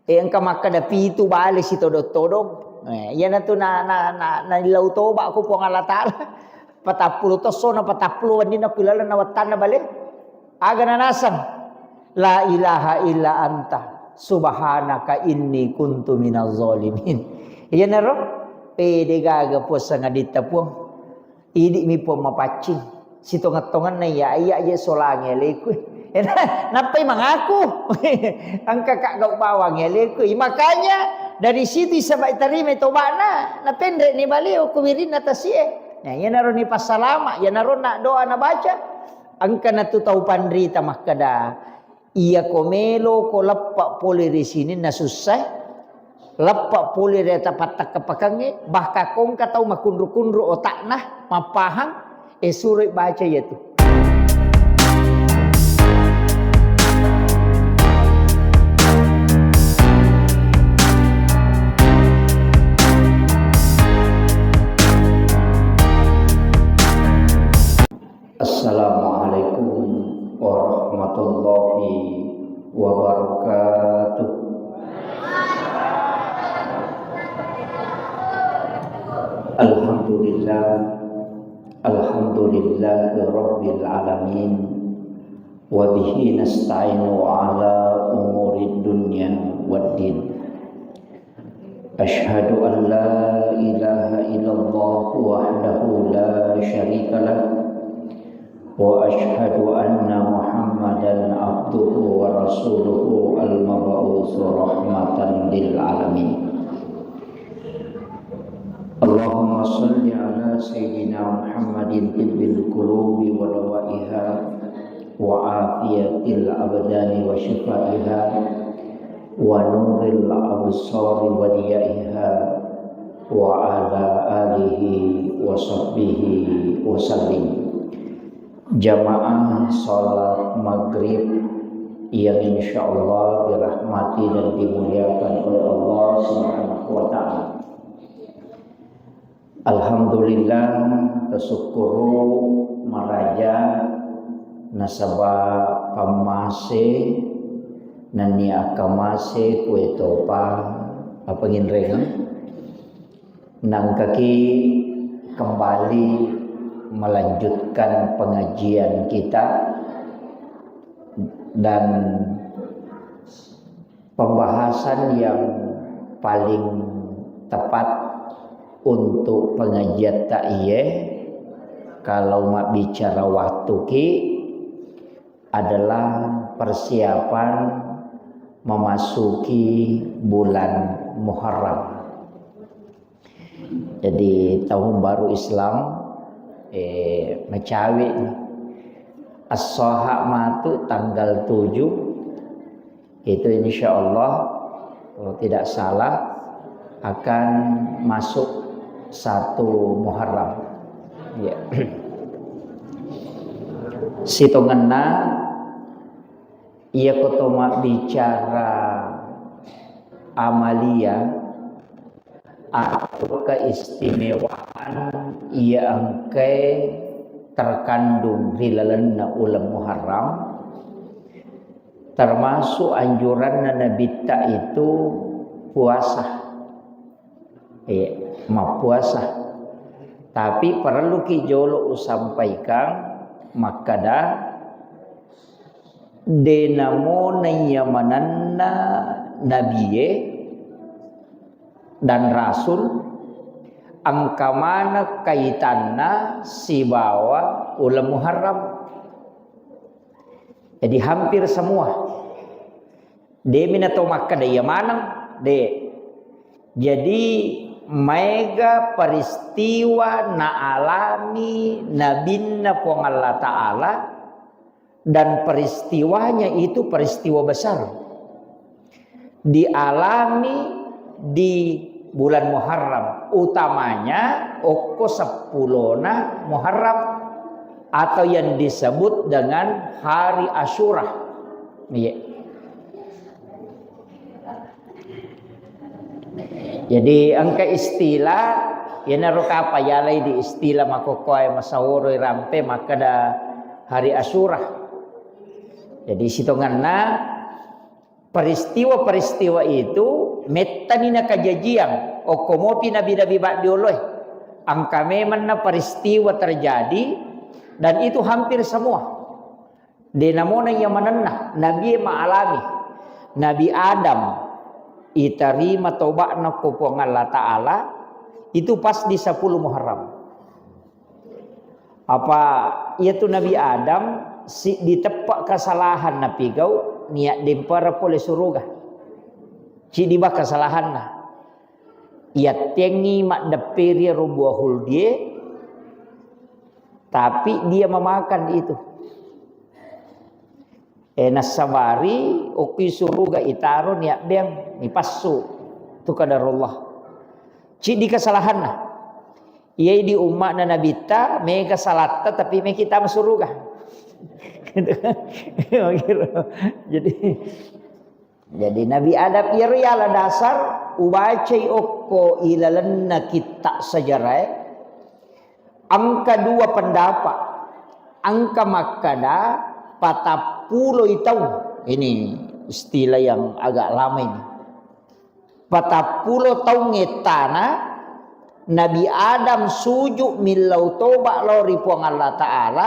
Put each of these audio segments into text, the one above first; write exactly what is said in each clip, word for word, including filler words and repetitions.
E, engka makkeda pitu bale sitodong-todong. E, iyanatu na, na, na, naillau toba ko Puang Allah Ta'ala. Patappulo tosso na patappulo wenni na kuilaleng na wettanna bale. Aga nanaseng? La ilaha illa anta subhanaka inni kuntu minaz zalimin. Iyanaro pede gaga Puang sangaditta Puang. Idi'mi Puang mapaccing. Sitongeng-tongenna iya, iya je solangi aleku. Nappai mangaku. Engka ka gau bawang aleku. Makanya dari situ isaba tarima tobana. Napenre ni baleo ku wirinna tasie. Nah, iyanaro ni passalama, iyanaro na doa nabaca. Engka natu tau panrita makkeda, iyako meloko leppa pole ri sininna sussae, leppa pole ri ata pattakka-pakangnge, bahkan ko engka tau makunru-kunru otakna, mappahang, e suroi baca iyatu. Assalamualaikum warahmatullahi wabarakatuh. Alhamdulillah, alhamdulillahi rabbil alamin. Wa bihi nasta'inu ala umurid dunya waddin. Asyhadu an la ilaha illallah wahdahu la syarika lah, wa asyhadu anna Muhammadan abduhu wa rasuluhu al-mab'usu rahmatan lil alamin. Allahumma shalli ala sayyidina Muhammadin tibbil qulubi wa dawaiha wa afiyatil abdani wa shifaiha wa nuril absari wa diyaiha wa ala alihi wa sahbihi wa sallim. Jamaah salat maghrib yang insyaallah dirahmati dan dimuliakan oleh Allah Subhanahu wa Ta'ala. Alhamdulillah, tasukkuru maraja nasaba pammase nennia akkamase kuetopa apa nginreng. Nangkaki kembali melanjutkan pengajian kita dan pembahasan yang paling tepat untuk pengajian tak iye kalau mabbicara waktu ki adalah persiapan memasuki bulan Muharram. Jadi tahun baru Islam, eh, macawe ni. As-Saha matu tanggal tujuh, itu insya Allah, kalau tidak salah, akan masuk satu Muharram. Ya. Sitongenna, iya ko to mabbicara amalia, atau keistimewaan iya engkae terkandung ri lalenna uleng Muharram, termasuk anjuranna Nabitta itu puasa. Eh, mappuasa. Tapi perlu ki jolo usampaikan makkada, de namo naiya manenna nabie dan rasul, engka maneng kaitanna sibawa uleng Muharram. Jadi hampir semua. Demi na to makkeda iya maneng, de. Jadi maega peristiwa naalami nabinna Puang Allah Ta'ala dan peristiwanya itu peristiwa besar. Dialami di bulan Muharram, utamanya okko seppulona Muharram atau yang disebut dengan hari Asyura. Iya. Jadi engka istilah, iyanaro kapa yalai di istilah makkokkoe masaworo rampe makkeda hari Asyura. Jadi sitongenna Peristiwa-peristiwa itu mettani nakajajiang okko mopi nabi-nabi baddioloe. Engka memenna peristiwa terjadi, dan itu hampir semua. De namona iya manenna, nabie maalami. Nabi Adam itarima toba'na ko Puang Allah Ta'ala itu pas di sepuluh Muharram. Apa iyatu Nabi Adam, si diteppe kesalahan napigau, niat dempara pole suruga. Cidi ba kesalahanna. Yattengi maddepperi ro buah huldie, tapi dia memakan itu. Eh, nassabari, okki suruga itaro niat beang, nipassu. Tu kadarullah. Cidi kesalahanna. Iyai di umma'na Nabitta, mega salatta, tapi mega kita masuruga. Gitu kan? Jadi, jadi Nabi Adam, iyaro yala dasar, ubacai okko ilalenna kitta sejarah, engka dua pendapat. Engka makkada, patappuloi taung. Ini istilah yang agak lama ini. Patappulo taung ettana, Nabi Adam suju millau toba lao ri Puang Allah Ta'ala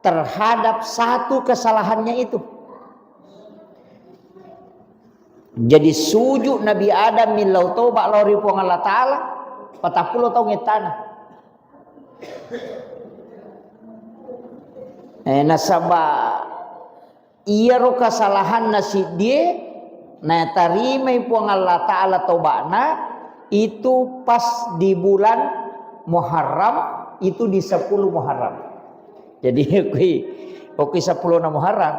terhadap satu kesalahannya itu. Jadi suju Nabi Adam millau toba lao ri Puang Allah Ta'ala, patappulo taung ettana. Eh, nasaba iyaro kesalahanna siddie, natarimai Puang Allah Ta'ala toba'na, itu pas di bulan Muharram, itu di sepuluh Muharram. Jadi, okki, okki sepuluh na Muharram.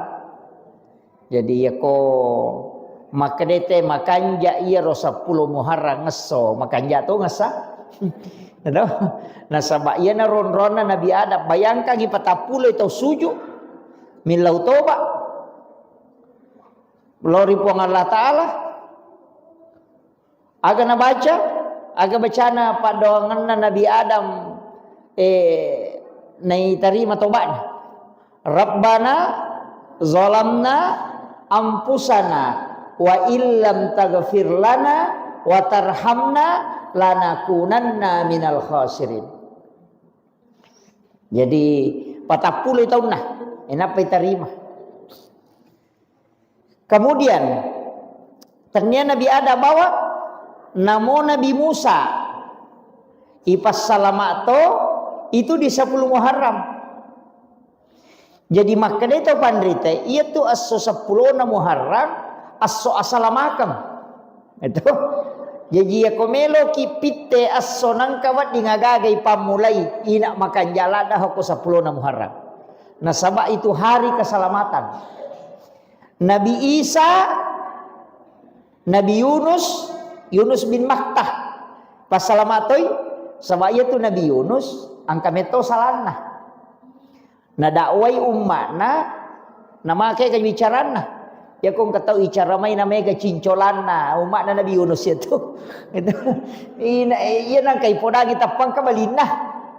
Jadi, yako makkedete makanja iyaro sepuluh Muharram ngesso, makanja to ngessa. Nasaba iyana ronronna Nabi Adam, bayangkangi patappulo tau suju, millau toba lao ri Puang Allah Ta'ala. Aga nabaca? Aga bacana paddoangenna Nabi Adam, eh, naitarima toba'na. Rabbana zalamna anfusana wa illam taghfir lana wa tarhamna lanakunanna minal khasirin. Jadi, patappulo taunna, enappa itarima. Kemudian, tennia Nabi Adam bawa, namo Nabi Musa, ipassalama to, itu di sepuluh Muharram. Jadi, makkedai tau panrita, iyatu esso seppulo na Muharram, esso asalamakeng. Itu. Jaji, yako meloki pitte esso nangka wedding agaga ipammulai, ina makanja ladda hoko seppulo na Muharram. Nasaba itu hari keselamatan. Nabi Isa, Nabi Yunus, Yunus bin Matta. Passalama toi, saba iyatu Nabi Yunus, engka metto salanna. Nadakwai umma'na, namake ka bicaranna. Yako engka tau icara mai namega cincolanna, umma'na Nabi Yunus iyatu. Itu. Ina, iya nangka ipodangi tappangka balinna.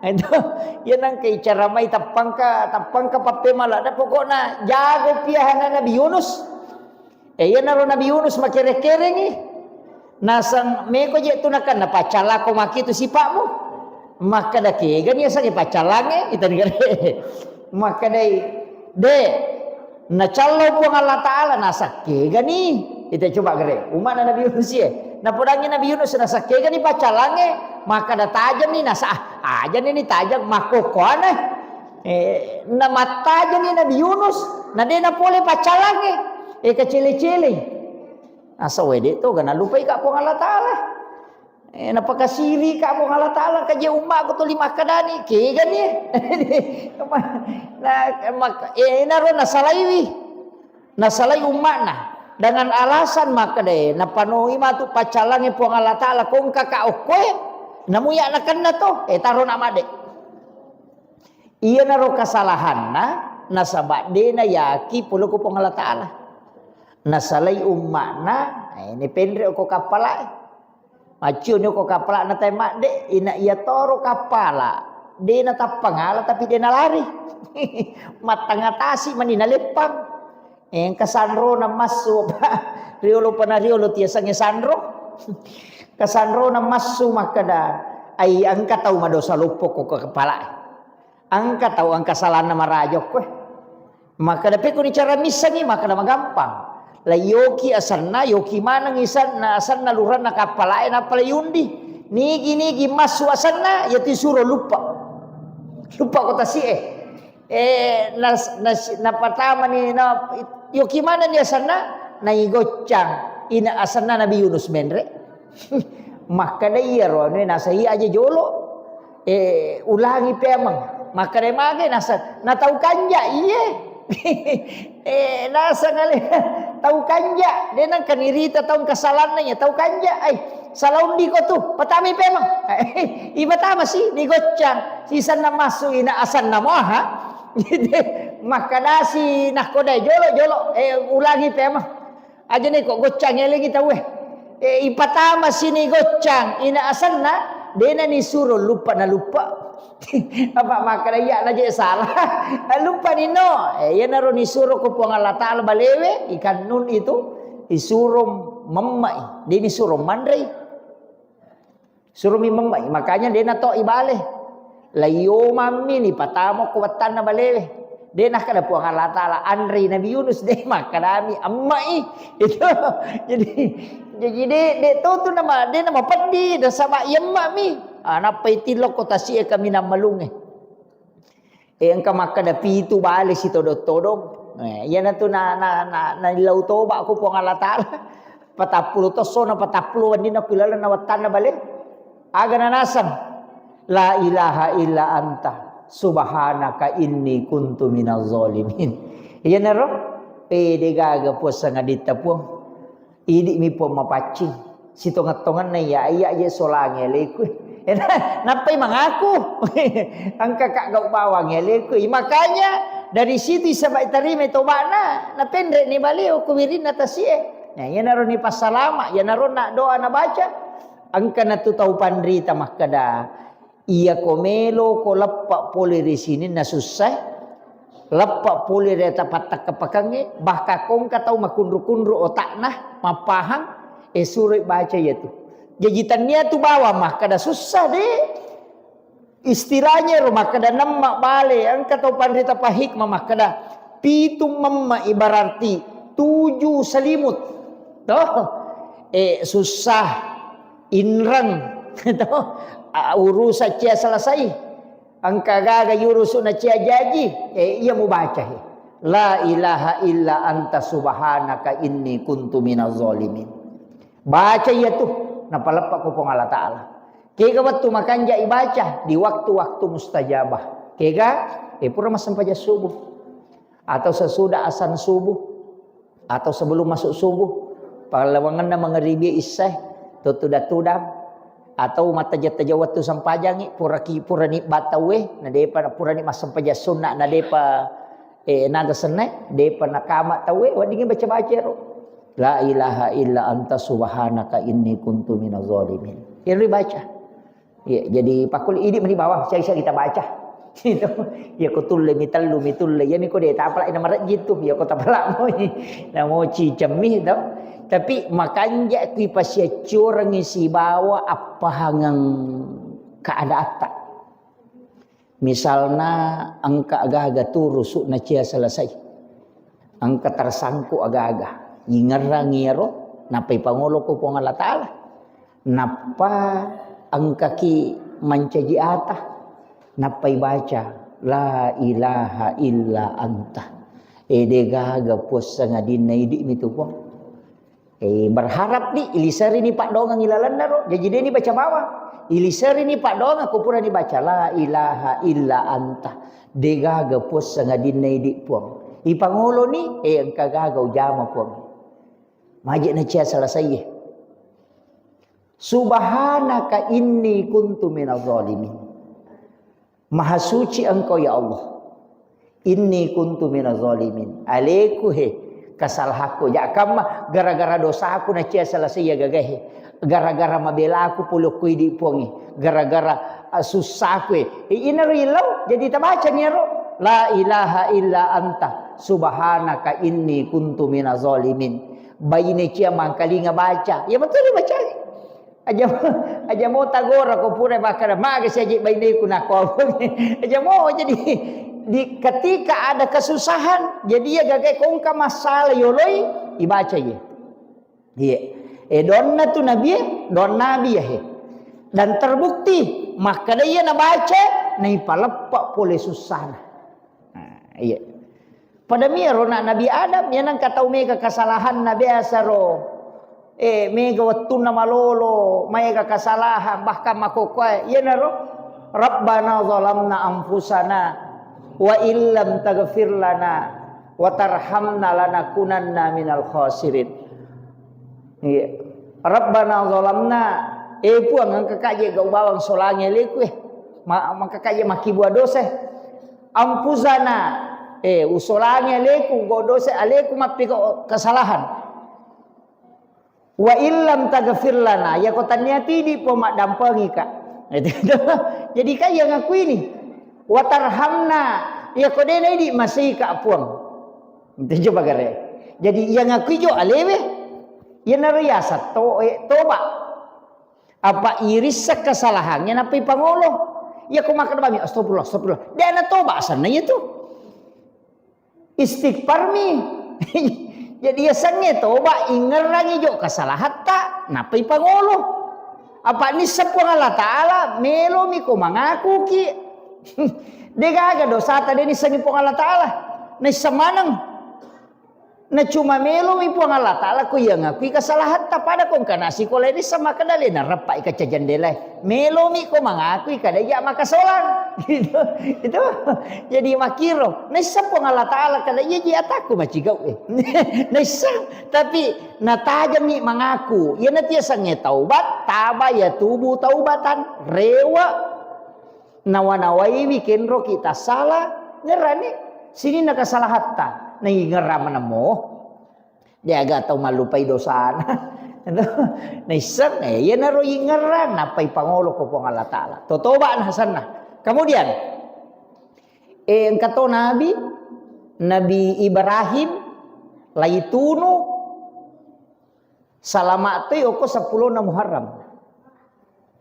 Itu. Iya nangka icara mai tappangka, tappangka pappemala. Na pokokna jago piahana Nabi Yunus. Eh, iyanaro Nabi Yunus makere-kerengi. Naseng meko je tu nakenna paccallako makitu sipa'mu. Makkeda kegani yasengnge paccallangnge, itani kare. Makkedai, de, nacallau Puang Allah Ta'ala, naseng kegani. Ita coba gere, umma'na Nabi Yunus ye. Napodangi Nabi Yunus, naseng kegani paccallangnge, makkeda tajeng ni, nasa, ah, ajani ni tajeng, makkokkoane. Eh, namattajani Nabi Yunus, na de napole paccallangnge. Eh, kacele-cele. Asa wede to, gana lupai ka Puang Allah Ta'ala. Eh, napakasiri ka Puang Allah Ta'ala, kaje umma'ku tuli makkedani, kegani. Nah, mak-, eh, enaro nasalaiwi. Nasalai umma'na. Dengan alasan makkeda, eh, napanoi matu paccallangnge Puang Allah Ta'ala, kongka ka okkoe, namuya nakenna to, eh, taro na made. Iyanaro kasalahanna, nasaba de nayaki pole ko Puang Allah Ta'ala. Nasalai umma'na, eh, ini penre ko kappalae. Maccioni ko kappala'na tai madde, ina iyatoro kappala, de natappangala tapi de nalari. Mattangatasi mani naleppang. Engka sanrona massu, Pak. Riolo pana riolo tiasengnge sanro. Kasanrona massu makkeda, "Ai, engka tau madosa loppo ko kepalae. Engka tau engka salanna maraja koe." Makkeda, "Pekko ni cara missengi?" Makkeda, "Magampang. La yoki asenna, yoki maneng isenna, asenna luranna kappalae, nappa la yundi. Nigi-nigi massu asenna, yatu isuro luppa. Luppa ko tasi'e." Eh, nas-, nas-, napatamani, na, yoki manenni asenna, naigoccang ina asenna Nabi Yunus menre. Makkeda iyaro anu, "Nasa iya aja jolo. Eh, ulangi pemeng." Makkeda mage nasa, "Na tau kanja, iye." Eh, nasa ngale, "Tau kanja, de nengka nirita tau engka salanna iya, tau kanja. Ai, salaundi ko tu, patami pemeng." Ipatama si, nigoccang. Sisenna massu ina asenna moha. Makkedasi nakkodai, "Jolo, jolo, eh, ulangi pemeng." Aja ni ko goccang elengi tauwe. Eh, ipatama sini goccang, ina asenna, dena ni suro luppa na luppa. Apa makkeda iya na je salah. Luppa ni no. Eh, iyanaro ni suro ko Puang Allah Taala balewe, ikan nun itu, isuro memmai, deni suro manrei. Suromi memmai, makanya dena to ibale. Laio mammi ni patamo ko wattanna balewe. De nakkeda Puang Allah Taala, "Anrei Nabi Yunus." De makkedami, "Emmai." Itu. Jadi, jadi de, de to tu nama, de nama peddi, nasaba iyemmami. Ah, nappai tilokko tasi'e kaminang malungnge. Eh, engka makkeda pitu bale sitodong-todong. Eh, iyanatu na, na, na, na illau toba ko Puang Allah Taala. Patappulo tosso na patappulo wenninna ku ilalenna wattanna bale. Aga nanaseng? "La ilaha illa anta, subhanaka inni kuntu minaz zalimin." Iyanaro, eh, de gaga Puang sangaditta Puang. Idi'mi Puang mapaccing. Sitonget-tongenna iya, iya je solangi aleku. Nappai mangaku. Engka ka gau bawang aleku. Makanya dari situ isaba itarimai toba'na, napenre ni baleo ku wirinna tasie. Nah, iyanaro ni passalama, iyanaro na doa nabaca. Engka natu tau panrita makkeda, "Iyako meloko leppa pole ri sininna sussae, leppa pole ri ata pattakka-pakangnge, bahkan ko engka tau makunru-kunru otakna, mappahang, eh, suroi baca iyatu." Jaji tannia tu bawang makkeda sussa de. Istilahnya ro makkeda nemma bale, engka tau panrita pahikmah makkeda pitu memma ibararti tujuh selimut. Toh? Eh, susah. Inreng. Toh? Ah, urusan cia selesai. Engka gaga yurusu na cia jaji. Eh, iya mubaca he. "La ilaha illa anta subhanaka inni kuntu minaz zalimin." Baca iya tu, napaleppa ko Puang Allah Taala. Kega wettu makanja ibaca? Di waktu-waktu mustajabah. Kega? Eh, pura massempajang subuh. Atau sesudah azan subuh. Atau sebelum masuk subuh, pallawangenna mangaribi issae, to tudang-tudang, atau mattaja-taja wettu sempajangngi, puraki, purani battauwe, na depa, purani massempajang sunna, na depa, eh, naga sennae, depa nakama tauwe, weddingngi baca-baca ero. "La ilaha illa anta subhanaka inni kuntu minaz zalimin." Ero dibaca. Iya, jadi pakkul idi meni bawang, siagi-siagi tabaca. Gitu. Iya, ko tulle mi tellu mi tulle. Iya, mi ko de tapalak ina marejji tu. Iya, ko tapalak moi. Namoci cemmi to. Tapi makanja kui pasiaccorengi sibawa appahangeng keadaatta. Misalna engka gaga turusu na cia selesai. Engka tersangkut aga-aga. Ingerrangi ero, nappa ipangolo ko Puang Allah Taala. Nappa engkaki mancaji ata, nappa ibaca, "La ilaha illa anta." Eh, de gaga Puang sangadinna idi mi tu Puang. Eh, berharap di, iliserini paddoangeng ilalennaro. Jaji deni baca bawang. Iliserini paddoangeng ko purani baca, "La ilaha illa anta." De gaga Puang sangadinna idi Puang. Ipangoloni, eh, engka gaga ujama Puang. Maje na cia selesai. "Subhanaka inni kuntu minaz zalimin." Maha suci Engkau, ya Allah. "Inni kuntu minaz zalimin." Aleku he, kesalahanku. Jakkamma gara-gara dosaku na cia selesai iya gagae. Gara-gara mabelaku pole ko idi Puangnge. Gara-gara, ah, susahku e. Eh, inaro ilau, jadi tabaca ni ero. "La ilaha illa anta "Subhanaka inni kuntu minaz zalimin." Baine cia mangkalinga baca. Ya betul baca. Aja, aja mau tagora ko pura makkada, "Maga siaji baineku nako." Aja mau jadi di ketika ada kesusahan, jadi ya gagai kongka masalah yoloi, ibaca ye. Iya. Eh, doanna tu Nabi, eh, doanna Nabi ya, he. Dan terbukti, makkada iya nabaca, naipaleppa pole sussana. Nah, iya. Pada miyaro na Nabi Adam, ya nangka tau mega kesalahanna biasa ro. Eh, mega wettunna malolo, maega kesalahan, bahkan makokkoe. Iyanaro, "Rabbana zalamna anfusana, wa illam taghfir lana, wa tarhamna lanakunanna minal khasirin." Iya. "Rabbana zalamna," eh Puang, engka kaje gau bawang solangi aleku, eh. Ma-, maka kaje makkibua dosa, eh. "Anfusana," eh, usolangi aleku, gau dosa aleku, mappiko kesalahan. "Wa illam taghfir lana," yako tannia tidi po maddampengika. Jadi kan yang aku ini. "Wa tarhamna," yako dena idi masika Puang. Itu coba gare. Jadi yang aku ijo alewe, iyanaro yasa to, eh, toba. Apa irissa kesalahannya napai pangolo. Yako makkada bami, "Astagfirullah, astagfirullah." Dena toba asanna itu. Istighfar mi. Jadi yasengnge toba, ingerrangi jo kesalahatta, nappai pangolo. Apa nisseng Puang Allah Ta'ala, melomi ko mangakuki. Degaga dosata de nissengi Puang Allah Ta'ala. Naisseng maneng. Na cuma melomi Puang Allah Ta'ala ko iya ngakui kesalahatta, pada ko engka nasikola nisseng makkeda le nareppai kaca jendelae. Melomi ko mangakui kada iya makasolang. Gitu. Itu. Jadi makkiro. Naisseng Puang Allah Ta'ala kada iya ji atakku macigau, eh. Naisseng. Tapi natajemmi mangaku. Iya natiasengnge taubat, taba yatubu taubatan. Rewa. Nawa-nawaiwi kenroki tassala, ngerrani sininna kesalahatta. Naingerra manemmo. Deaga tau mallupai dosana. Naisseng, eh, iyanaro ingerrang, nappai pangolo ko Puang Allah Ta'ala. Totoba nasenna. Kemudian, eh, engka to nabi, Nabi Ibrahim, laitunu, salama toi oko seppulona Muharram.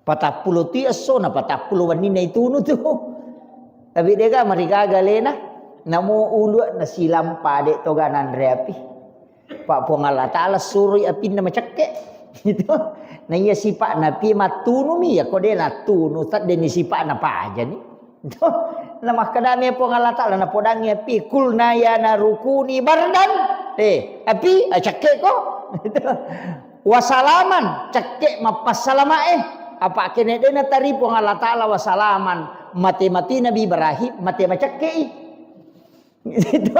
Patappulo ti essona, patappulo wenninna itunu tu. Tapi dega marigaga alena, namo ulua nasilampa de toga nanre api. Pa Puang Allah Ta'ala suroi apinna macekke. Gitu. Na iya sipa'na api mattunumi, ya ko de nattunu, tadde ni sipa'na pajani. Itu. Na makkedami Puang Allah Ta'ala, napodangi api, "Qulna ya naru kuni bardan." Eh, api, ah, cekke ko. Itu. "Wa salaman," cekke mappassalamae. Apa kene de natari Puang Allah Ta'ala wa salaman, mate-mate Nabi Ibrahim, mate macekkei. Itu.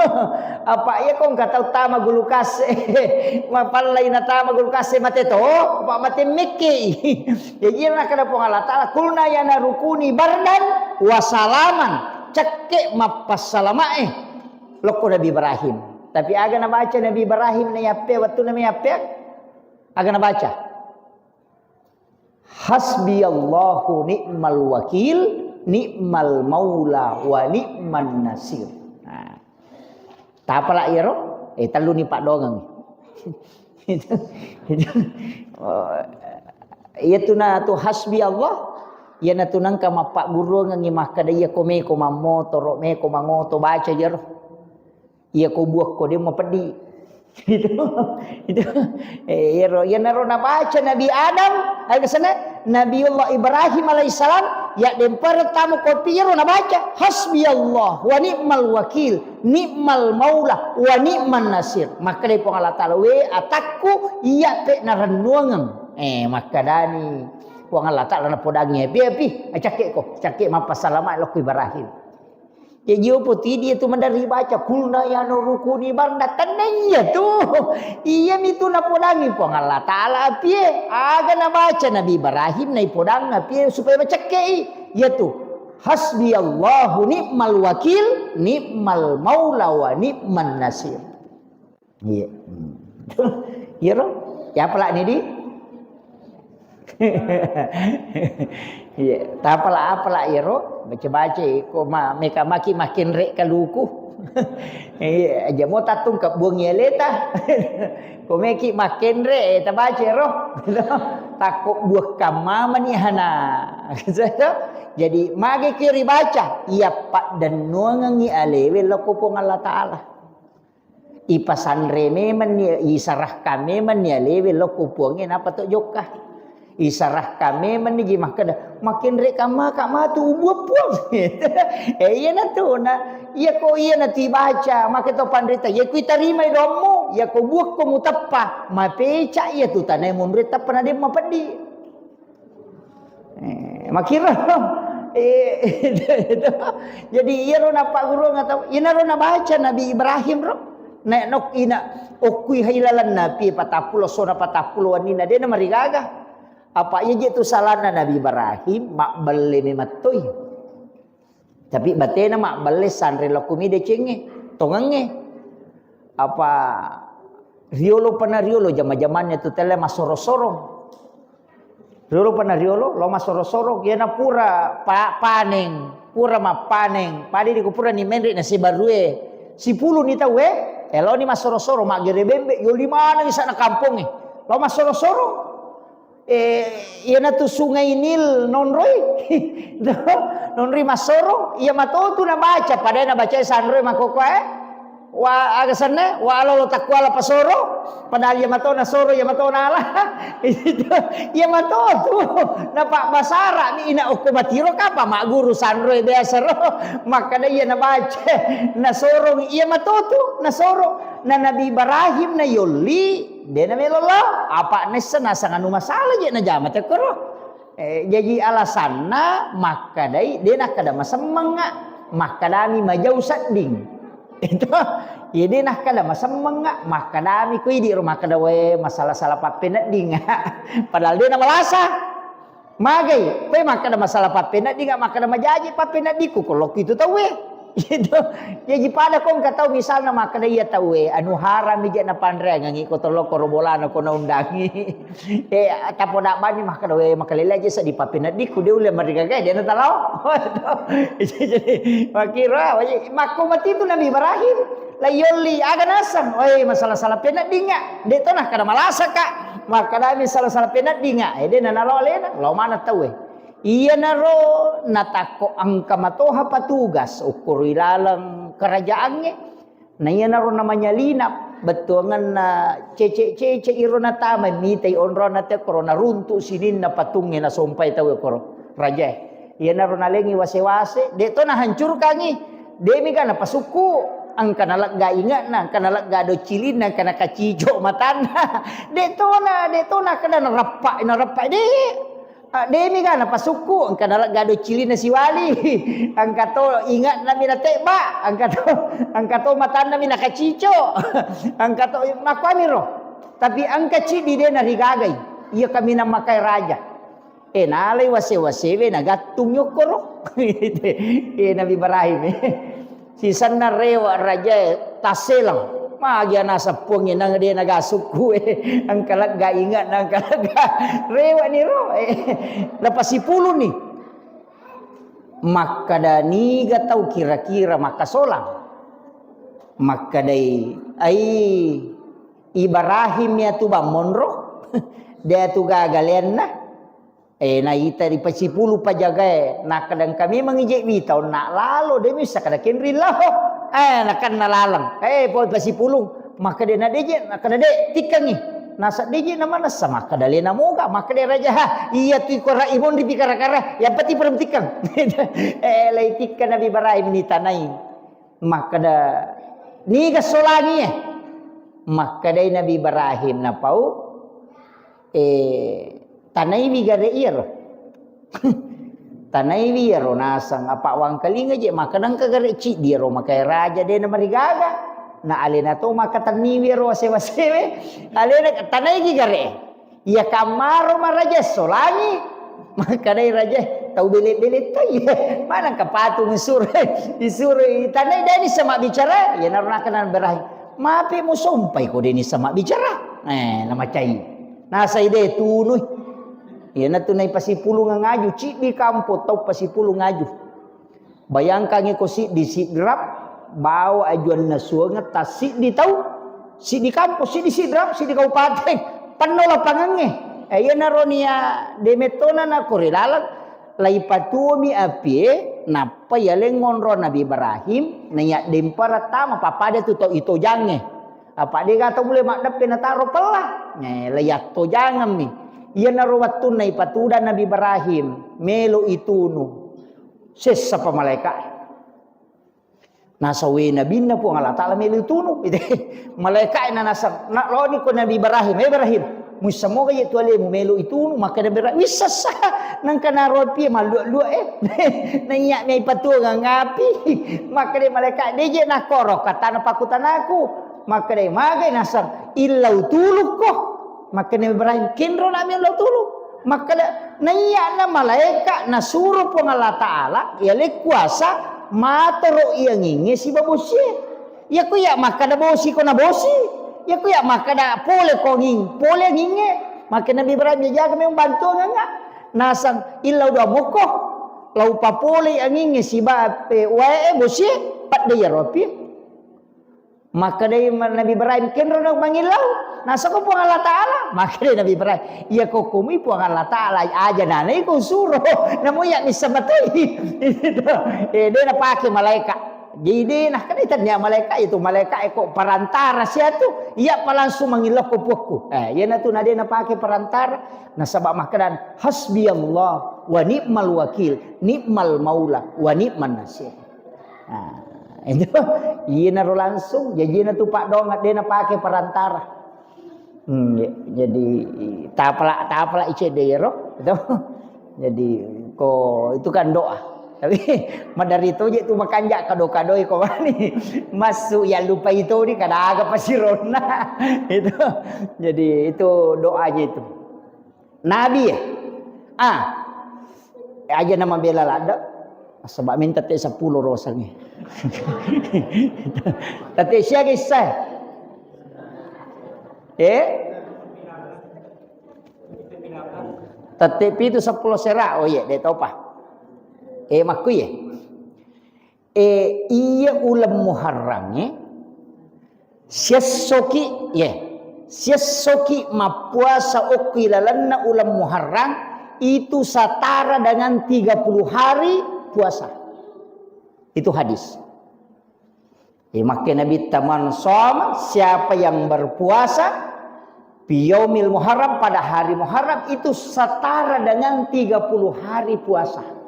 Apa iya ko engka tau tama gulukase, mapallai natama gulukase mate to, apa mate mekkei. Jadi iya nakkeda Puang Allah Ta'ala, "Qulna ya naru kuni bardan wa salaman," cekke mappassalamae lokko Nabi Ibrahim. Tapi aga nabaca Nabi Ibrahim na yappe, wettunna me yappe? Aga nabaca? "Hasbiyallahu ni'mal wakil, ni'mal maula wa ni'man nasir." Nah. Tapala iyaro? Eh, telluni paddongeng. Itu, itu. Oh, iya tu na tu hasbi Allah, iya na tu nengka mappagguruangengi makkeda iya ko meko mammotoro, meko mangoto, baca iyaro. Iya ko buakko de mapeddi. Itu, itu. Eh, iyaro, iyanaro nabaca Nabi Adam, ayo kesana, Nabiullah Ibrahim alaihissalam, ya dempar tamu kopi iyaro nabaca, "Hasbiyallah wa ni'mal wakil, ni'mal maula wa ni'man nasir." Makkeda Puang Allah Ta'ala, "We atakku, iya pe narennuangeng." Eh, makkedani Puang Allah Ta'ala napodangi, "Pi, pi, acakke ko, cakke mappasalama lokko Ibrahim." Jaji opo tu idi tu maderri baca, "Qulna ya naru kuni barda." Tenna iya tu. Iya mi tu napodangi Puang Allah Ta'ala apie. Aga nabaca Nabi Ibrahim naipodang apie supaya macekkei. Iya tu. "Hasbiyallahu ni'mal wakil, ni'mal maula wa ni'man nasir." Iya. Hmm. Iya ro? Ya pala ni di? Iya, tapala apala iyaro, baca-baca ko ma-, meka maki makin rek kaluku. Iya, aja mo tattung kebbuang aleta. Komeki makkenre, eh, tabaca ro. Takko buah kamma mani hana. Jadi mage ki ribaca, iya paddennuangengi alewe lokko Puang Allah Ta'ala. Ipasanre memenni, isarahkan memenni alewe lokko Puangnge, napa to jokka. Isarahkan memenni ji makkeda, "Makkenre kamma ka matu ubuah Puang." Eh, iyanatu na, iya ko iyanatu ibaca, maka to panrita, iya ku itarimai dommu, iya ko buah ko muteppa, mapeca iya tu tanai munri teppa na demma peddi. Eh, makkiro. Eh, jadi iyaro nappagguruang atau inaro nabaca Nabi Ibrahim ro. Nek nok ina okkui hailalan napi patappulo sona patappulo wannina dena marigaga. Apa iya je tu salana Nabi Ibrahim mabbelle memettoi. Tapi batena mabbelle sanre lokko mi decengnge, tongengnge. Apa riolo pana riolo jama-jamannya tu telle massoro-sorong. Riolo pana riolo, lo massoro-sorong, yana pura pa-, paneng, pura mappaneng, padi di kupura ni menre na sibarue, sipulu ni tau e, eloni massoro-sorong, maggere bembe, yoli maneng isana kampongnge, lo massoro-sorong. Eh, iyanatu Sungai Nil nonroi. Nonroi massoro, iya matotu nabaca, padahal nabaca sanroi makkokkoe. Wa aga senna, wa alolo takkuala pasoro, padahal iya mato nasoro, iya mato nala. Itu, iya matotu. Napa basara ni ina okko matiro kapa magguru sanroi biasa ro. Makkada iya nabaca, nasorong iya matotu, nasoro. Na Nabi Ibrahim na yolli, de namelo lao, apa nessa nasang anu masalah je najama tekkoro. Eh, jaji alasanna makkadai, de nakkada masemmengnga, makkadami majau sedding. Itu, iya de nakkada masemmengnga, makkadami ko idi ro makkada, "We, masalah-salah pappenedding." Padahal de namalasa. Magai, koe makkada masalah pappeneddinga, makkada majaji pappeneddikku, ko lokku itu tauwe. Gitu. Jaji pada ko engka tau misalna makkada iya tauwe, anu haram ija napanreangengi ko tolokko ro bolana ko naundangi. Eh, tapoda bani makkada, "We, makalele aja seddi pappeneddikku, de ulle marigaga, de natalao." Jadi, makkiro, ah, makko matitu Nabi Ibrahim. La yolli, aga naseng? Oi, masalah-salah peneddinga. De to nakkada malasaka. Makkadami salah-salah peneddinga. Eh, de nanalo alena, lao maneng tauwe. Iyanaro natakko engka matoha patugas ukkuru ilaleng kerajaangnge. Na iyanaro namanyalina bettuangenna cece-cece iro natama mitai onrona te koro naruntu sininna patungnge nasompai tauwe koro rajae. Iyanaro nalengi wase-wase, de to nahancurkangi. Demi ga napasukku, engka nalegga inge'na, engka nalegga doccilinna, engka nakacico matanna. De tona, de tona kada narappa, narappa de. Ah, demi ga napasukku, engka nalegga doccilinna siwali. Engka to inge'na mi natebba, engka to, engka to matanna mi nakacico. Engka to makkuamiro. Tapi engka ciddi de narigagai. Iya kaminang makai raja. Eh, nalai wase-wasewe nagattung yokkoro. Eh, Nabi Ibrahim, eh. Sisenna rewa rajae tasselang. Magi ana seppuangnge nang de nagasukku, eh. Engka lega inge'na, engka lega. Rewa ni ro, eh. Napasipuluni. Makkada niga tau kira-kira makkasolang. Makkadai, ai Ibrahim ya tu bang monro. De tu gaga leanna. Eh, naita ripasipulu pajagae, nakkada engka memang ije wita onna lalo, de missa kada kenri lao. Eh, nakanna laleng. Eh, poi pasipulung. Makkada na deje, nakkada de, tikkangi. Nasa deje na manessa, makkada lena moga, makkada raja, ha, iya tu ikora imonri pi kara-kara, yang penting perlu tikkang. Eh, lai tikka Nabi Ibrahim ni tanai. Makkada, niga solangi e? Makkadai Nabi Ibrahim napau, eh, tanaiwi gare iyaro. Tanaiwi iyaro naseng, apa wangkalinga je, makkada engka gare ciddi iyaro, makai raja de namarigaga. Na alena to makkatenniwi iyaro wase-wasewe. Alena tanaigi gare. Iya kammaro maraja solangi. Makkedai raja, tau bele-bele toi. Maneng ka patung isuro, isuro tanai deni sama bicara. Iyanaro nakkeda Ibrahim, mape musompai ko deni sama bicara. Eh, namacai. Nasai de tunui. Iyanatu nai pasipulung ngaju, ciddi kampo tau pasipulung ngaju. Bayangkangi ko siddi Sidrap, Bawa ajuanna suangeng tassiddi tau, siddi kampong, siddi sidrap, siddi kabupaten, penno lapangengnge. Eh, iyanaro nia demettona na kore laleng, laipatuomi apie, nappa yaleng ngonro Nabi Ibrahim, naiya dempara tama, pappada tu tau itojangnge. Apa dega tau mulle maddeppe nataro pella. Eh, laiyattojangemmi. Iyanaro wettunna ipatudang Nabi Ibrahim, melo itunu. Sessa pa malaeka. Nasawe nabinna Puang Allah Ta'ala melo itunu. Malaeka na naseng, na loni ko Nabi Ibrahim, "Eh, Ibrahim, muissamoga ye tu alemu melo itunu?" Makkeda Ibrahim, "Wissessa." Nangka naro apie mallua-lua, eh. Naiya mi ipatuangeng api. Makkeda malaeka, "De je nakoro katana pakutanaku." Makkeda, "Magai naseng, illau tulukko." Makkeda Ibrahim, "Kenro nami illau tuluk." Makkeda, "Naiya na malaeka nasuro Puang Allah Ta'ala, yaleng kuasa, matoro iangingnge siba bosie. Iya ku iya makkeda bosi ko na bosi. Iya ku iya makkeda pole ko anging, pole angingnge." Makkeda Nabi Ibrahim, "Jaga memang bantuangengnga." Naseng, "Illau dua mokko. Lau papole angingnge siba pe wae bosie, padde iyaro api." Makkedai ma-, Nabi Ibrahim, "Kenro na mangillau?" Nasako Puang Allah Ta'ala. Makkedai Nabi Ibrahim, "Iya ko komui Puang Allah Ta'ala, aja nanai ko suro. Namo iya missa matoi." Itu. Eh, de napake malaeka. Jadi de nakkeda tania malaeka itu, malaeka eko perantara siatu, iya pa langsung mangillau ko puakku. Eh, iyanatu na de napake perantara. Nasaba makkedan, "Hasbi Allah wa ni'mal wakil, ni'mal maula wa ni'man nasir." Nah, itu iyanaro langsung jajina tu paddoang de napake perantara. Hmm, ya, jadi tapala, tapala icedde iyaro, itu. Jadi ko itu kan doa. Tapi madari toje tu makanja kado-kadoi ko mani. Masuk ya lupa itu di kada aga pasironna. Itu. Jadi itu doanya itu. Nabi ya? Ah. Aja nama bela ladde. Sebab minta te sepuluh rosangnya. Tete siaga isai? Eh? Tete pitu sepuluh sera. Oh iya, de topa. Eh, makku ya? E, iya uleng Muharrangnge, siessoki, ye, siessoki mappuasa okko ilalenna uleng Muharrang, itu satara dengan tiga puluh hari puasa. Itu hadis. E, makke Nabitta, "Man shoma," siapa yang berpuasa, "fi yaumil Muharram," pada hari Muharram, itu setara dengan tiga puluh hari puasa.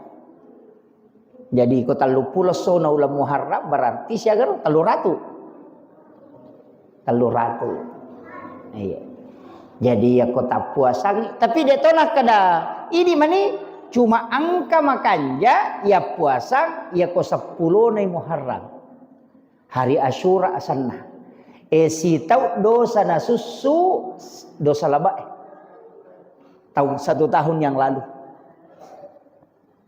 Jadi, ko telluppulo essona uleng Muharram, berarti siaga ro? Telluratu. Telluratu. Iya. Jadi, iya ko tappuasangi, tapi de to nakkeda, idi mani, cuma engka makanja, iya puasang, iya ko seppulonai Muharram. Hari Asyura asenna. E, sitau dosa nasussu, dosa labae. Tahun, satu tahun yang lalu.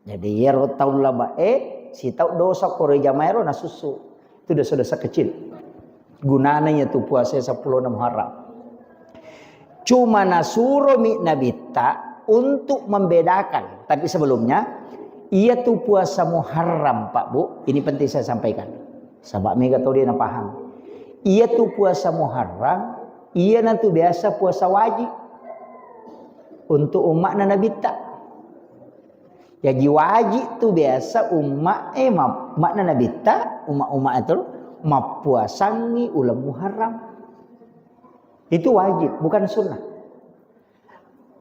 Jadi, iyaro taung labae, sitau dosa koro jamaero nasussu. Itu dosa-dosa kecil. Gunana iya tu puasa seppulo Muharram. Cuma nasuromi Nabitta untuk membedakan. Tapi sebelumnya, iya tu puasa Muharram, Pak Bu, ini penting saya sampaikan. Sabab mega tau de napahang. Iya tu puasa Muharram, iya natu biasa puasa wajib untuk umma'na Nabitta. Jaji wajib tu biasa umma e ma-, umma'na Nabitta, umma-umma itu mappuasangi uleng Muharram. Itu wajib, bukan sunnah.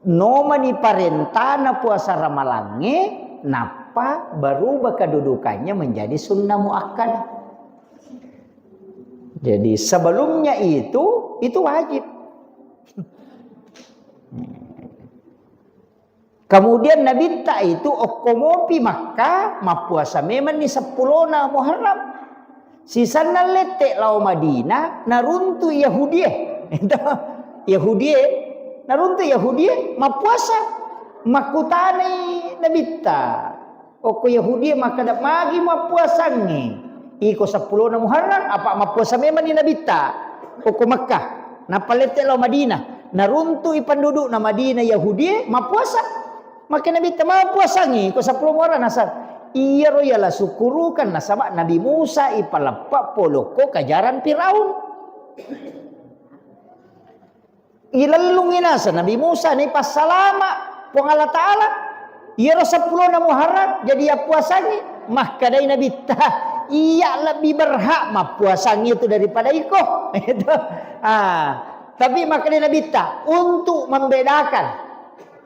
Nomani parentana puasa Ramalangnge, nappa berubah kedudukannya menjadi sunnah muakkadah. Jadi sebelumnya itu, itu wajib. Kemudian Nabitta itu okko mopi Makkah, mappuasa memanni seppulona Muharram. Sisenna lette lao Madinah, naruntu Yahudie. Yahudie, naruntu Yahudie, mappuasa. Makkutanai Nabitta. Okko Yahudie makkeda, "Magi mappuasangngi? Iko seppulona Muharram, apa mappuasa memanni Nabitta okko Makkah? Nappa lette lao Madinah." Naruntui pendudukna Madinah Yahudie mappuasa. Makke Nabitta, "Mappuasangngi ko seppulo Muharram?" Naseng, Iyaro yala sukkurukeng nasaba Nabi Musa ipaleppe' polokko kajarang Firaun. Ilellungngi naseng Nabi Musa ni passalama Puang Allah Ta'ala. Iyaro seppulona Muharram jadi yappuasangngi. Makkedai Nabitta, "Iya lebbi berhak mappuasangngi itu daripada iko." Itu. Ah, tapi makkedai Nabitta, untuk membedakan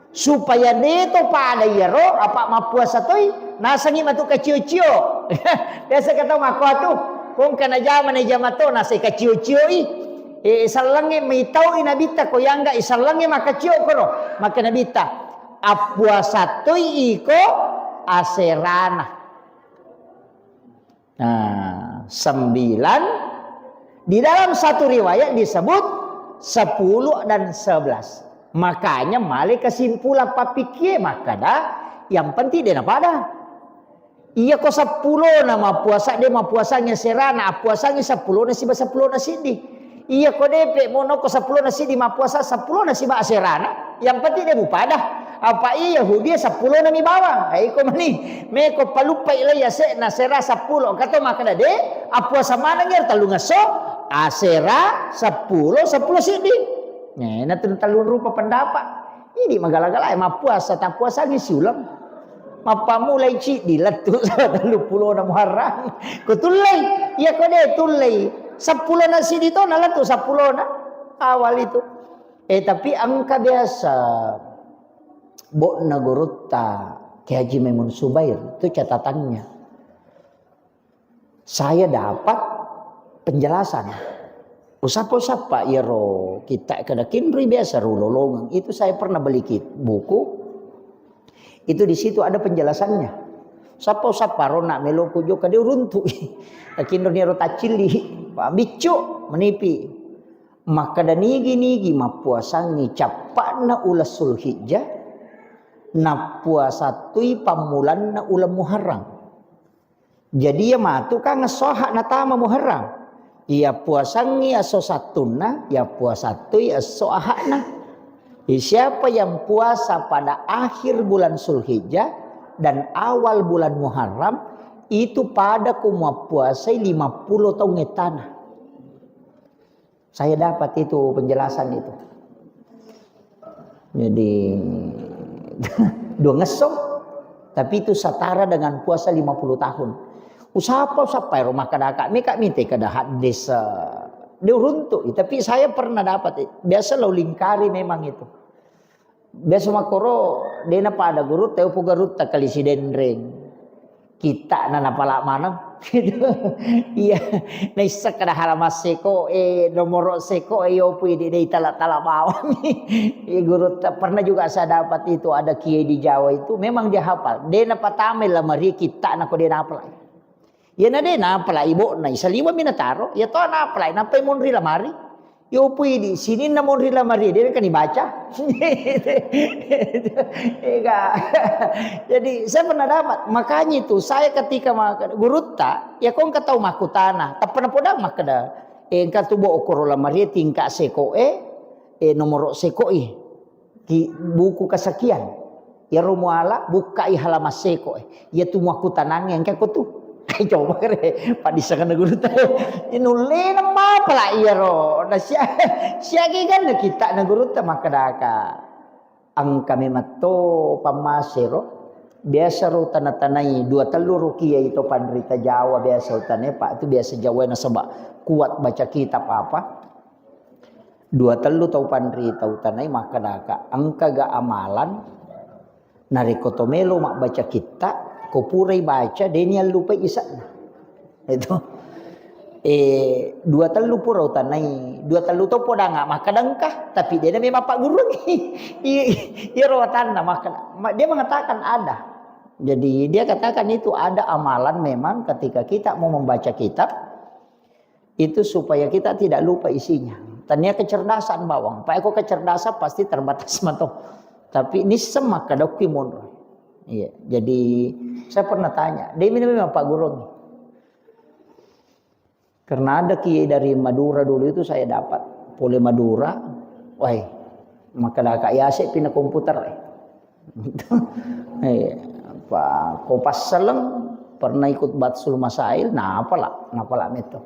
supaya deto pada iyaro, apa mappuasa toi, nasengngi matu kacio-cio. Biasa kata mako atu, kong kana jama na jama to, nasai kacio-cioi. Eh, sallengnge mitau i Nabitta ko yangga i sallengnge makacio koro. Maka Nabitta, appuasa toi iko aserana. Nah, sembilan. Di dalam satu riwayat disebut sepuluh dan sebelas. Makanya male kesimpulan pappikie makkada, yang penting de napada. Iya ko seppulona mappuasa, de mappuasangngi aserana, appuasangngi seppulona siba seppulona siddi. Iya ko depe mono ko seppulona siddi mappuasa, seppulona siba aserana, yang penting de mupada. Apa iya Yahudi seppulona mi bawang. Eh, iko mani, meko paluppai lai ase'na sera seppulo. Kato makkeda de, appuasa manengngi tellungesso, asera, seppulo, seppulo siddi. Nah, na tu tellung rupa pendapat. Idi magala-gala mappuasa, tappuasangngi siuleng. Mappammulai ciddi lettu tellupulona Muharram. Ko tullei, iya ko de tullei. Seppulona siddi to na lettu seppulona awal itu. Eh, tapi engka biasa bo'na gurutta Kiai Haji Maimun Subair, itu catatannya. Saya dapat penjelasan. Usappa-usappa iyaro kitta kada kinri biasa ro lolongeng. Itu saya pernah beli kit-, buku. Itu di situ ada penjelasannya. Usappa-usappa ro na melo ku jokka de uruntu. Kinro ni ro taccilli. Pak biccu menipi. Makkeda nigi-nigi mappuasangngi cappa'na uleng Sulhijjah, nappuasa tui pammulanna uleng Muharram. Jadi iya matu kan esso Ahad natama Muharram. Iya puasangngi esso Sattunna, iya puasa tui esso Ahadna. Jadi siapa yang puasa pada akhir bulan Sulhijjah dan awal bulan Muharram, itu pada ku mappuasai lima puluh taung ettana. Saya dapat itu penjelasan itu. Jadi, dua ngesso, tapi itu setara dengan puasa lima puluh tahun. Usapa, usapa ero makkadaka, meka mite kada hadis, eh, de uruntu, tapi saya pernah dapat, eh, biasa lo lingkari memang itu. Biasa makkoro, dena pada gurutta, upu garutta kali Sidenreng. Kitta'na napala maneng. Iya, naisseng kada halaman seko e, nomoro seko e, yopu idi dei tala-tala bawang. Iya gurutta, pernah juga saya dapat itu, ada kiai di Jawa itu, memang dia hafal. Dena patamai lamari kitta'na ko dena apalai. Iyana de napalai bo'na, saliweng mi nataro, iya to napalai, nappai monri lamari. Yopu idi, sininna monri lamari, de kan dibaca. Ega. Jadi, saya pernah dapat, makanya itu saya ketika maka-, gurutta, ya kong katau makkutana, tappa napodang makkeda, eh, engka tu bo okoro lamari tingkat seko e, eh, nomoro seko e. Ki buku kesekian. Iyaro muala, bukkai halaman seko e. Iya tu muakkutanangnge engka ko tu. Coba kere, paddissengenna gurutta. Nullena mapala iyaro. Na sia-, siaga ganna kitta'na gurutta makkedaka. Engka memang to pammasero. Biasa ro tana-tanai dua tellu ro kiai to panrita Jawa biasa utanai, Pak, itu biasa Jawa nasaba kuat baca kitab apa. Dua tellu tau panrita utanai makkedaka, engkaga amalan narekko to melo mabbaca kitta, ko purai baca, deni allupai ise'na. Itu. Eh, dua tellu pura utanai, dua tellu to podanga makkeda engka, tapi dena memang pagguruangngi. I-, iyaro watanna makkeda, ma-, dia mengatakan ada. Jadi dia katakan itu ada amalan memang ketika kita mau membaca kitab, itu supaya kita tidak lupa isinya. Tania kecerdasan bawang. Pak eko kecerdasan pasti terbatas mato. Tapi nisseng makkadokki monro. Iya, jadi saya pernah tanya, dia minum apa gurung? Karena ada kiai dari Madura dulu itu saya dapat. Pole Madura, wah, makkedaka yase pina komputer. Eh, apa, ko passaleng, pernah ikut Batsul Masail, napala, napala meto.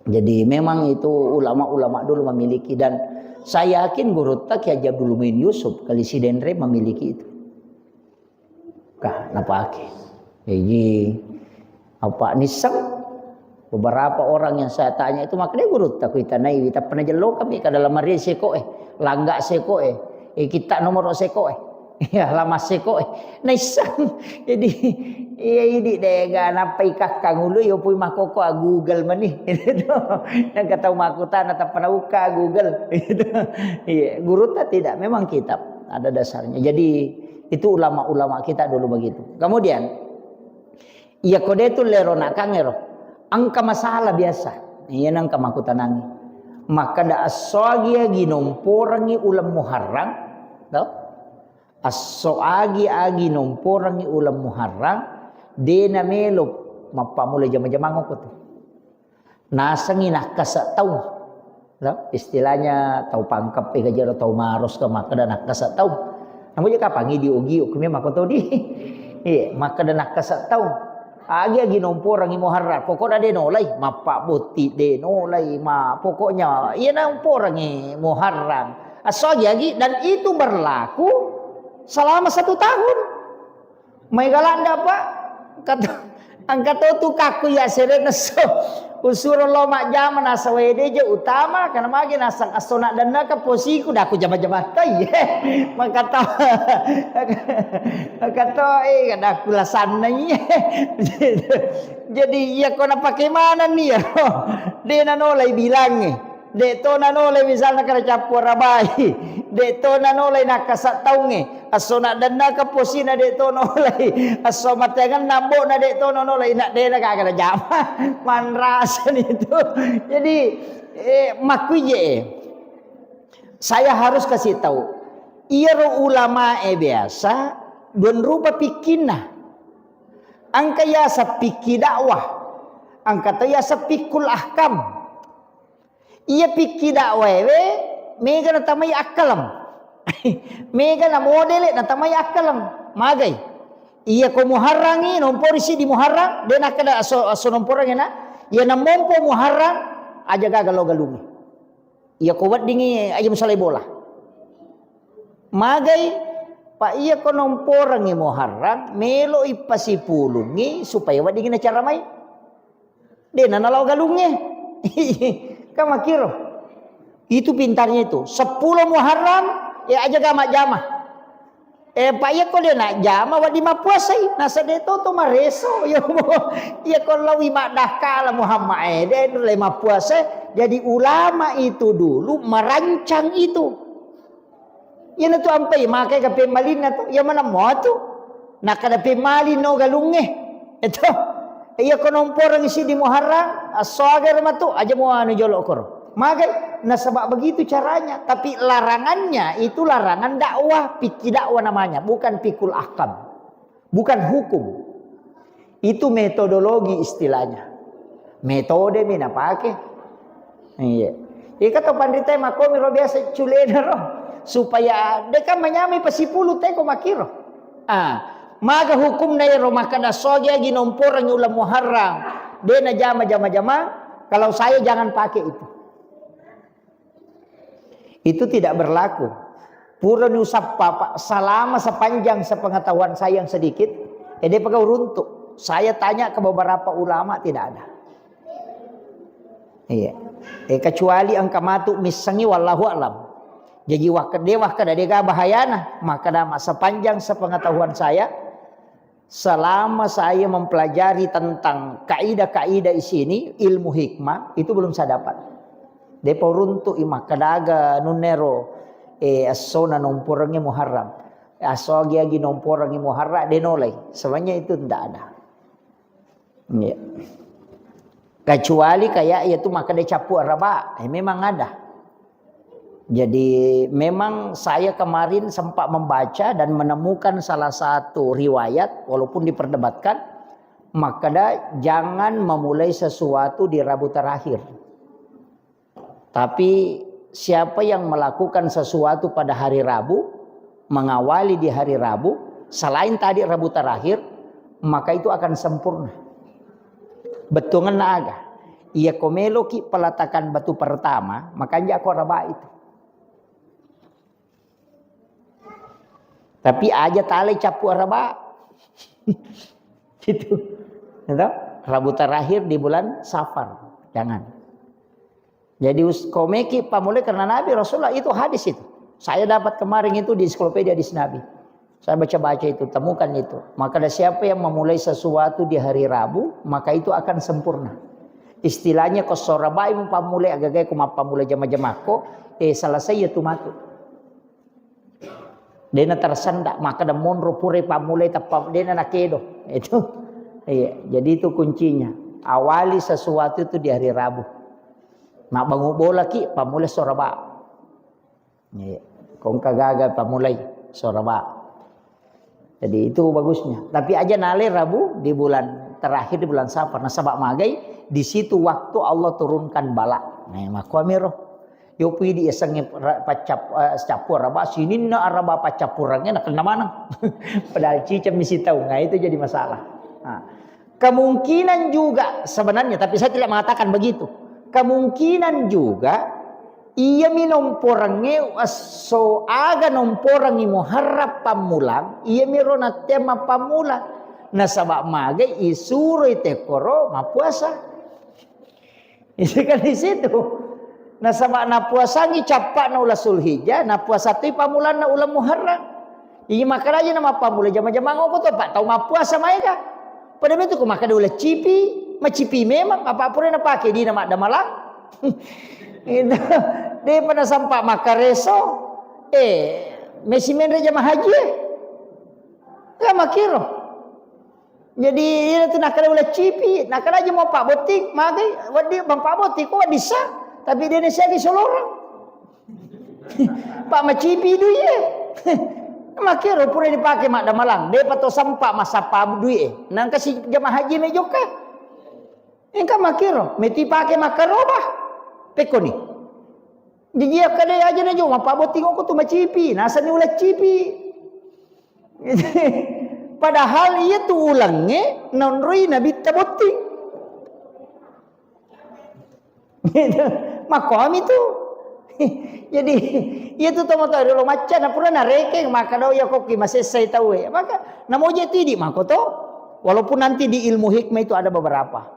Jadi memang itu ulama-ulama dulu memiliki, dan saya yakin gurutta Kiai Haji Abdul Muin Yusuf, Kali Sidenreng memiliki itu. Ka, napake. Jadi, apa, nisseng beberapa orang yang saya tanya itu, makanya gurutta kuitanai, tapi pernah jello kami ke dalam hari seko, eh, langga seko, eh, eh, kita nomor seko, eh. Ya, lama seko, eh. Nisseng. Jadi, iya, idi dega nappai kakkang ulu, yo pui makoko, ah, Google mani. Itu. Yang kata makutana, tappa nauka Google. Itu. Iya, gurutta tidak, memang kitab. Ada dasarnya. Jadi, itu ulama-ulama kita dulu begitu. Kemudian, iya, kode tu lero nakangero. Engka masalah biasa. Iya, nengka makutanangi. Makkada esso agi-agi nomporangi uleng Muharram, to? Esso agi-agi nomporangi uleng Muharram, de namelo mappamula jama-jamang okko tu. Nasengi nakkasa taung. Lo, istilahnya tau pangkep e gajero tau maros ke makkada nakkasa taung. Namu je kapang idi ogi okumi makkotodi. Iya, makkada nakkasa taung. Agi-agi nomporangi Muharram, pokokna de nolai, mappa botti de nolai, ma pokoknya iya nomporangi Muharram. Esso agi-agi, dan itu berlaku selama satu tahun. Mai galanda, Pak. Kata, engka to tu kakku ya sere nesso. Usuro lo majjama nasaba ede je utama, karena magi nasang esso naddennaka posiku, daku jama-jama tai. Maka to, maka to, eh, kadaku lasanna iya. Jadi, iya ko napake manenni ya. De nanolai bilangnge. De to nanolai misalna kara cappu arabai. De to nanolai nakkasa taungnge. Esso naddennaka posina de to nolai. Esso mateangenna ambo'na de to nolai. Nak dena gaga najama. Manrasani itu. Jadi, eh, makkuije, eh. Saya harus kasih tahu. Iyaro ulama e biasa dua rupa pikkinna. Engka yaseng pikki dakwah. Engka to yaseng pikkul ahkam. Iya pikki dakwaewe, mega natamai akkaleng. Mega na modele natamai akkaleng. Magai. Iya ko Muharrangi, nompori siddi Muharrang, de nakkada aso, aso nomporangi na. Iya namompo Muharrang, aja gaga lo galungi. Iya ko weddingi aja musalai bola. Magai, pa iya ko nomporangi Muharrang, melo ipasipulungi supaya weddingi nacaramai. De na nalao galungnge. Kan makkiro. Itu pintarnya itu. Seppulo Muharram, ya aja ga majjama. Eh, pa iya ko de najjama, wedding mappuasai. Nasa de to to mareso. Yo, iya ko lawi maddakkala Muhammad, eh, de le mappuasai. Jadi ulama itu dulu merancang itu. Iyanatu ampai makai ka pemmalinna tu, iya maneng motu. Nakkada pemmaling no galungnge. Eto. Iya ko nomporangi siddi Muharram, assoaga matu, aja mo anu jolo koro. Magai, nasaba begitu caranya. Tapi larangannya itu larangan dakwah, pikki dakwah namanya, bukan pikul ahkam. Bukan hukum. Itu metodologi istilahnya. Metode mi napake. Iya. Ika to panrita makomi ro biasa culena ro. Supaya deka manyamai pasipulu teko makiro. Ah, maga hukumna ero makkada sogi agi nomporangi uleng Muharram. De najama jama-jama. Kalau saya jangan pakai itu. Itu tidak berlaku. Purani usappa, Pak, selama sepanjang sepengetahuan saya yang sedikit, eh, de pegau runtuk. Saya tanya ke beberapa ulama, tidak ada. Iya. Eh, kecuali engka matu missengi, wallahu a'lam. Jadi wakkede, wakkeda dega bahayana, maka dama sepanjang sepengetahuan saya, selama saya mempelajari tentang kaidah-kaidah di sini, ilmu hikmah, itu belum saya dapat. Depa uruntu'i makkadaga nunnero, eh, essona nomporengngi Muharram. Esso agi-agi nomporengngi Muharram, de nolai. Sebenarnya itu ndak ada. Iya. Kecuali kayak itu makkeda cappu araba, eh, memang ada. Jadi memang saya kemarin sempat membaca dan menemukan salah satu riwayat, walaupun diperdebatkan, makkeda jangan memulai sesuatu di Rabu terakhir. Tapi siapa yang melakukan sesuatu pada hari Rabu, mengawali di hari Rabu, selain tadi Rabu terakhir, maka itu akan sempurna. Bettuangenna aga? Iya ko meloki peletakan batu pertama, makanja ko raba itu. Tapi aja talai cappu araba. Gitu. Gitu. Rabu terakhir di bulan Safar. Jangan. Jadi us-, komeki pamulai karena Nabi Rasulullah itu hadis itu. Saya dapat kemarin itu di ensiklopedia hadis Nabi. Saya baca-baca itu, temukan itu. Maka ada siapa yang memulai sesuatu di hari Rabu, maka itu akan sempurna. Istilahnya ko sorabai mapamulai agagai ko mapamulai jama-jamako, eh, selesai ya tu matu. Dena tersenda, maka da monro pura pammulai tappa dena nakedo. Itu. Iya, jadi itu kuncinya. Awali sesuatu itu di hari Rabu. Mabbangu bola ki, pammulai soraba. Iya. Kongka gaga pammulai soraba. Jadi itu bagusnya. Tapi aja nale Rabu di bulan terakhir di bulan Safar. Nasaba magai di situ waktu Allah turunkan bala. Nah, makkuamiro. Yopi di yasengnge ra-, paccap-, eh, cappu araba, sininna araba paccappurengnge nakenna maneng. Padahal ciceng misi tau, nah, itu jadi masalah. Nah, kemungkinan juga sebenarnya, tapi saya tidak mengatakan begitu. Kemungkinan juga iya mi nomporengnge esso aga nomporengngi Muharram pammulang, iya mi ro nattea mappammula. Nasaba magai isuroi tekkoro mappuasa. Itu kan di situ. Nasaba napuasangi cappa'na uleng Zulhijjah, napuasa toi pammulanna uleng Muharram. Iya, makaraja na mappammula jama-jamang oko to, Pak, tau mappuasa maega. Pada betu ko makkeda uleng cipi, macipi memang, apa pura napake dina maddamalang. Itu. Depa nasampa makkareso. Eh, mesi menre jama haji, eh. Ga makkiro. Jadi, iyana tu nakkeda uleng cipi, nakkeda aja mau Pak Botting, magai, wedding Bang Pak Botting, ko wedding sa, tapi de nasiagi solorang. Pak macipi dui e. Makkiro pura dipake maddamalang, depa to sempa massappa dui e. Nangka si jama haji me jokka. Engka makkiro, meti pake makkaroba. Pekkoni. Jadi akkeda aja na jo, mappa botting oko tu macipi, nasani uleng cipi. Padahal iya tu ulengnge naonroi nabitta botting. Gitu. Makkomi tu. Jadi, iya tu tomatoa riolo macca, na pura narekeng, makkeda iya kokki masessai tauwe. Maka, namoje tu idi mako to. Walaupun nanti di ilmu hikmah itu ada beberapa.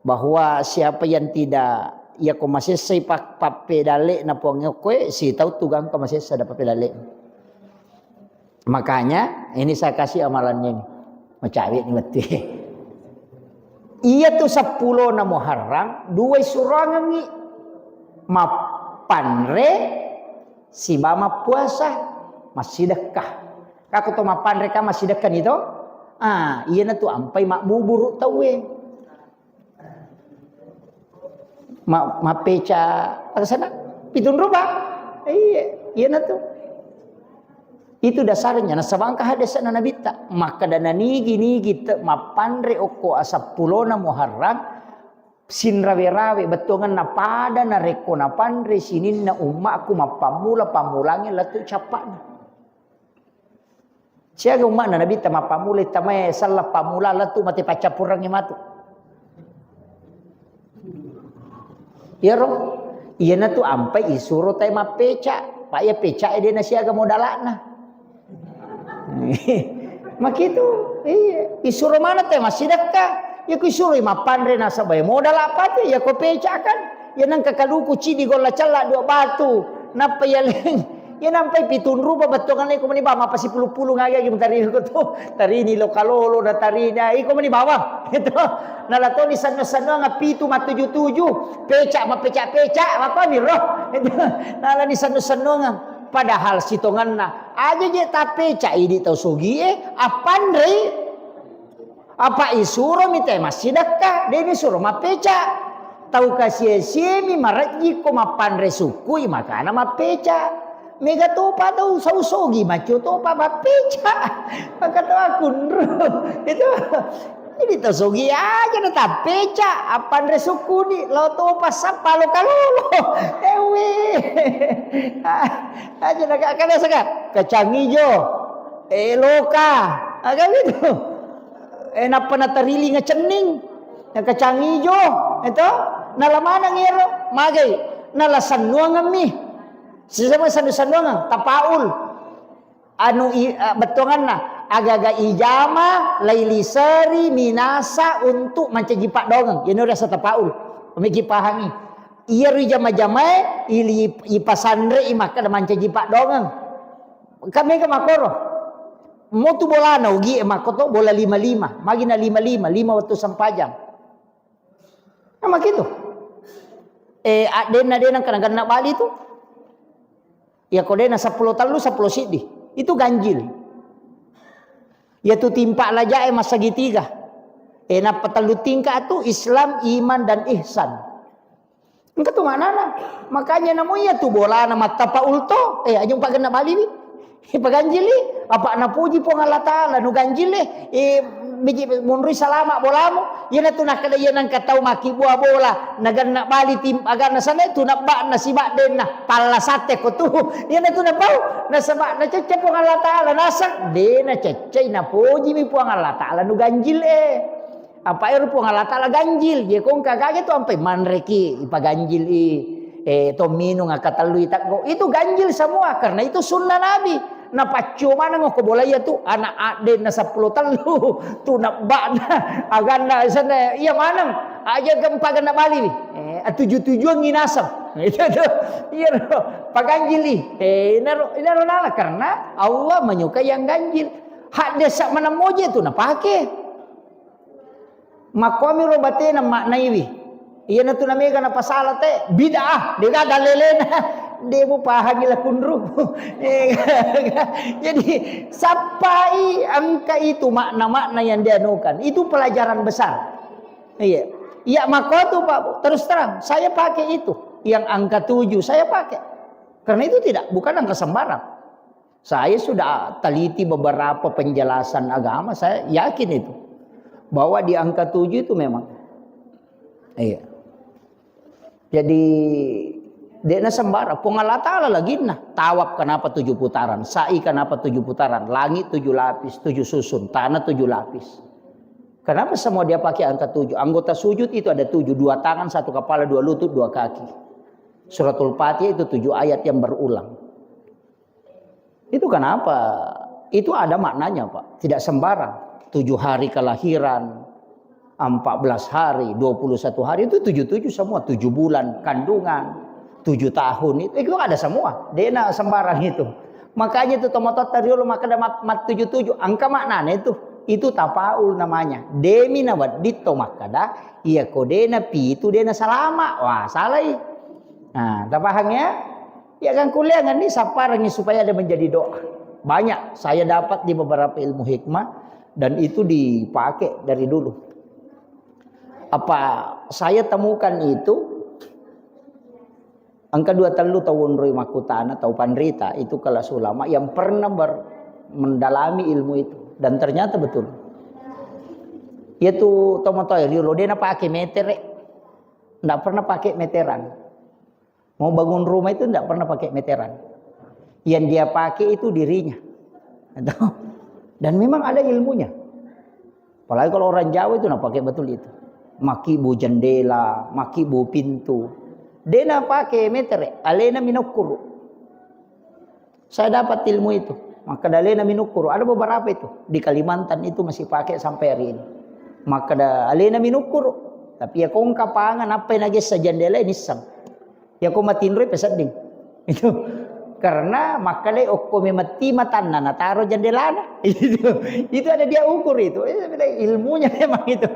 Bahwa siapa yang tidak, iya ko masessai pa-, pappedalle na puang okkoe, sitau tu gangka masessa da pappedalle. Makanya, ini saya kasih amalannya ini. Macawe ni wettu. Iya tu seppulo na Muharram, dua surangengi. Mappanre, siba mappuasa, massidekka. Kako to mappanre ka massidekka ni to? Ah, iya na tu ampai mabbuburu tauwe. Ma-, mappeca, apa sana? Pitung rupa. Iya, iya na tu. Itu dasarnya. Nasaba engka hadis na Nabitta. Makkeda nanigi-nigi te-, mappanre okko asappulona Muharram, sinrawe-rawe, bettuangenna pada narekko napanre sininna ummakku mappammula pammulangi lettu cappa'na. Siaga umma'na Nabitta mappammulai tamae sella pammula lettu mate paccappurengngi matu. Iyaro, iyanatu ampai isuro tae mappeca, pa iya pecae de nasiaga modala'na. Makitu, iya, isuro maneng tae massidekka, iya ku isuroi mappanre nasaba iya modala pate, iya ko peca kan, iya nengka kaluku cidi golla cella dua batu, nappa iya leng. Iya nampai pitung rupa bettuanna iko meni bawang, apa sipulu-pulu ngaga gi mutari ko to. Tarini loka lolo na tarini, ah, iko meni bawang. Gitu. Nala toni sannu-sannuang pitu mattuju-tuju, peca mapeca-peca, makomi ro. Gitu. Nala ni sannu-sannuang. Padahal sitonganna, aja je tapeca idi tau sogie, appanrei. Apa isuromi tae massidekka, de nisuro mappeca. Tau kasie-siemi marejji ko mappanre sukkui, makana mappeca. Mega topa tau sau sogi, macio topa mappeca. Maka tau akunru. Itu. Jadi tau sogi aja na tappeca, appanre sukkuni, lao topa sappa loka lolo. Ewe. Aja na ka-, kada saka, kacang ijo. Eh, loka. Ah, kan gitu. Eh, nappa natarilinga cenning, nakacang ijo, eto, nala maneng iyaro, magai, nala sennuangemmi. Sisama sennu-sennuangeng, tapaul. Anu i-, eh, bettuanganna, agaga ijama, lailiseri, minasa untuk mancaji paddoangeng. Iyana riaseng tapaul. Meki pahangi. Iyaro ijama-jamae, ili-, ipasanrei makkeda mancaji paddoangeng. Kan mega makkoro. Motu bolana ugie makkoto, bola lima-lima. Magina lima-lima, lima wettu sempajang. Nah, makitu. Eh, addenna de nengka nagenna bali tu. Iya ko dena seppulo tellu, seppulo siddi. Itu ganjil. Iya tu timpa lajae massegitiga. Eh, nappa tellu tingkat tu Islam, iman, dan ihsan. Engka tu maknana. Makanya namu iya tu bolana mattapa ulto. Eh, aja umpagenna bali wi. Ipaganjili, apa napuji Puang Allah Ta'ala, nu ganjil, eh, eh, biji monroi salama bolamu, iyana tu nakkeda iya nengka tau makkibua bola, nagenna bali tim, aganna sana tu nabba'na sibaddenna, palla satte ko tu, iyana tu napau, nasaba nacecce Puang Allah Ta'ala, naseng, de naceccei, napojimi Puang Allah Ta'ala, nu ganjil, eh. Apa ero Puang Allah Ta'ala ganjil, je ko engka kage tu ampai manreki, ipaganjil i, eh, to minung akkatellui teggo. Itu ganjil semua, karena itu sunnah Nabi. Napaccio maneng ko bola iya tu, anak addenna seppulo tellu, tu nabba'na, aganna, sana, iya maneng, aja gempa genna bali wi. Eh, tuju-tujuan nginaseng. Itu tu, iya ro, paganjil i. Eh, inaro, inaro nala, karena Allah menyukai yang ganjil. Hadde sa maneng moje tu napake. Makkuami ro batena maknaiwi. Iyana tu namega napasala te, bid'ah, dega dalelena. De mupahangi lakunru. Jadi, sappai engka itu makna-makna yang dianukan. Itu pelajaran besar. Iya. Iya, makko tu, Pak, terus terang, saya pakai itu. Yang angka tujuh, saya pakai. Karena itu tidak, bukan angka sembarang. Saya sudah teliti beberapa penjelasan agama, saya yakin itu. Bahwa di angka tujuh itu memang. Iya. Jadi, de'na sembarang. Puang Allah Ta'ala laginna. Tawaf kenapa tujuh putaran? Sa'i kenapa tujuh putaran? Langit tujuh lapis, tujuh susun. Tanah tujuh lapis. Kenapa semua dia pakai angka tujuh? Anggota sujud itu ada tujuh. Dua tangan, satu kepala, dua lutut, dua kaki. Suratul Fatihah itu tujuh ayat yang berulang. Itu kenapa? Itu ada maknanya, Pak. Tidak sembarang. Tujuh hari kelahiran, empat belas hari, dua puluh satu hari, itu tujuh tujuh semua. Tujuh bulan kandungan, tujuh tahun, itu, itu ada semua. De'na sembarang itu. Makanya itu tomototta riolo makkeda mat, mat tujuh tujuh. Angka maknanya itu. Itu tapaul namanya. Demi nawedding to makkeda, iya ko de'na pitu, de'na salama. Wah, salai. Nah, tapahang ya? Ya kan kuliah kan ini sapparangi supaya ada menjadi doa. Banyak saya dapat di beberapa ilmu hikmah dan itu dipakai dari dulu. Apa saya temukan itu, engka dua tellu tau onroi makkutana, tau panrita, itu kelas ulama yang pernah ber-, mendalami ilmu itu. Dan ternyata betul. Yaitu tomatoa riolo de'na pakai metere. Ndak pernah pakai meteran. Mau bangun rumah itu ndak pernah pakai meteran. Yang dia pakai itu dirinya. Dan memang ada ilmunya. Apalagi kalau orang Jawa itu, nah, pakai betul itu. Makibu jendela, makibu pintu. De'na pakai metere, alena minokkuru. Saya dapat ilmu itu. Maka dalena minokkuru. Ada beberapa itu. Di Kalimantan itu masih pakai sampai hari ini. Maka da, alena minokkuru. Tapi ya kongka pangan, apa yang nagessa jendela ini sang. Ya ko matinroi pesedding. Itu. Karena makkeda okko memetti matanna nataro jendelana. Itu. Itu ada dia ukur itu. Eh, ilmunya memang itu.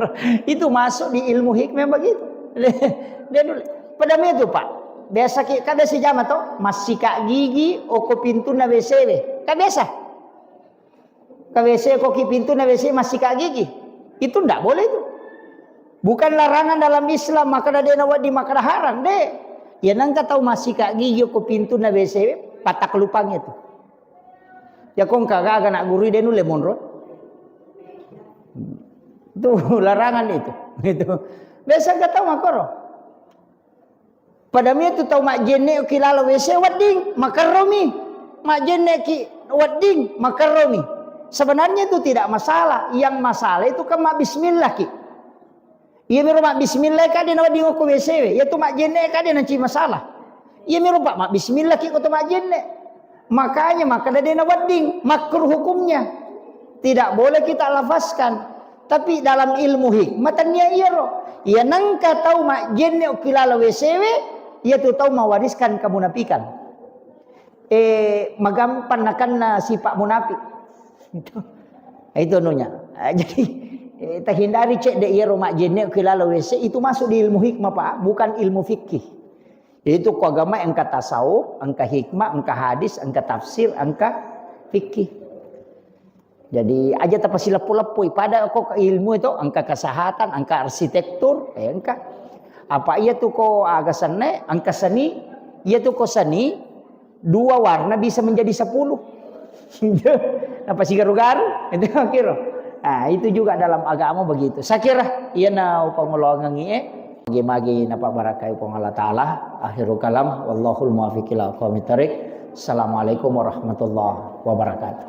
Itu masuk di ilmu hikmah begitu. Dia dulu. Pada itu, Pak. Biasa ki, kan biasa jama to, massika gigi okko pintunna W C we. Kan biasa. Ka W C ko ki pintunna W C massika gigi. Itu ndak boleh itu. Bukan larangan dalam Islam, makkeda de'na wedding, makkeda haram, de. Ya nengka tau massika gigi ko pintunna W C, patak lupang itu. Ya kongka gaga nak guru de nulle monro. Itu larangan itu. Itu. Biasa nggak tahu makoro. Pada mitu tau majjenne ki lalo W C wedding, makerromi. Majjenne ki wedding, makerromi. Sebenarnya itu tidak masalah. Yang masalah itu kan mabbismillah ki. Iya miro mabbismillah ka de nawedding okko W C we. Iya tu majjenne ka de nanci masalah. Iya miro pak mabbismillah ki ko to majjenne. Makanya maka de nawedding makruh hukumnya. Tidak boleh kita lafazkan. Tapi dalam ilmu hikmah tania iyaro. Iya nangka tau majjenne okki lalo W C we, iya tu tau mewariskan kemunafikan. Eh, magampang nakenna sifat munafik. Itu, itu anunya. Ah, jadi, eh, tahindari cedde iyaro majjenne ki lalo W C itu masuk di ilmu hikmah, Pak, bukan ilmu fikih. Itu ko agama engka tasawuf, engka hikmah, engka hadis, engka tafsir, engka fikih. Jadi aja tapasileppo-leppoi pada ko ilmu itu engka kesehatan, engka arsitektur, eh, engka. Apa iya tu ko aga senne, engka seni, iya tu ko seni, dua warna bisa menjadi sepuluh. Apa sigaru-garu? Itu kira. Nah, itu juga dalam agama begitu. Saya kira iya na upangoloangengi eh. Magi-magi napabarakai Puang Allah Ta'ala. Akhirul kalam. Wallahul muwaffiq ila aqwamit thariq. Assalamualaikum warahmatullahi wabarakatuh.